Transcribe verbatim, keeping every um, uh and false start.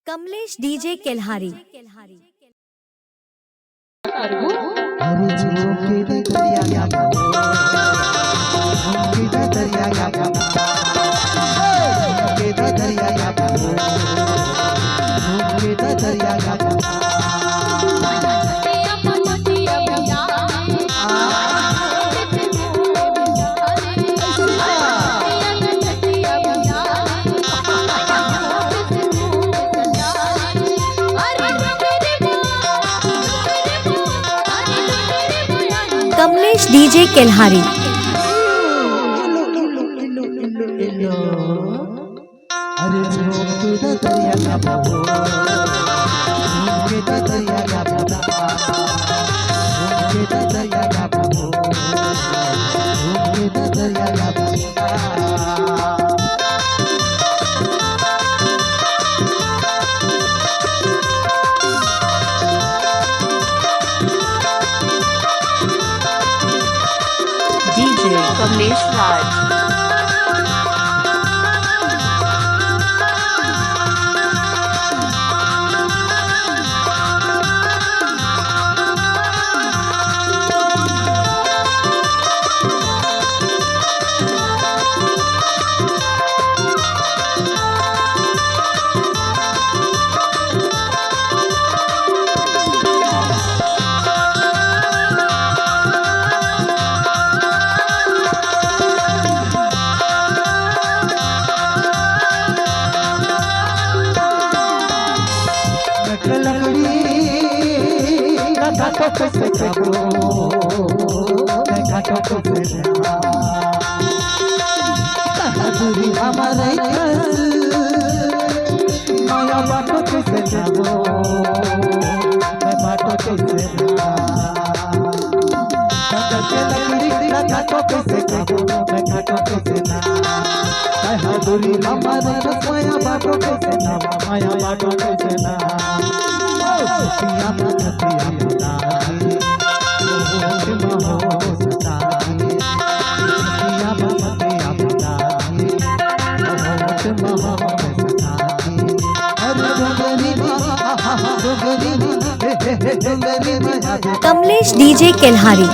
Kamlesh DJ Kelhari. Kamlesh DJ Kelhari. अरे झूम के ददरिया गाबो, झूम के ददरिया गाबो, झूम के ददरिया गाबो, झूम के ददरिया गाबो। डीजे कमलेश राज। लकड़ी का काटो कैसे कबो, मैं काटो कैसे दूरी हमारे माया बाटो कैसे जाबो, मैं बाटो कैसे ना। जंगल के लकड़ी का काटो कैसे जाबो, मैं काटो कैसे ना। मैं हदूरी हमारे माया बाटो कैसे ना, माया बाटो कैसे ना। ओ, पिया ना, पिया ना। कमलेश डीजे केल्हारी।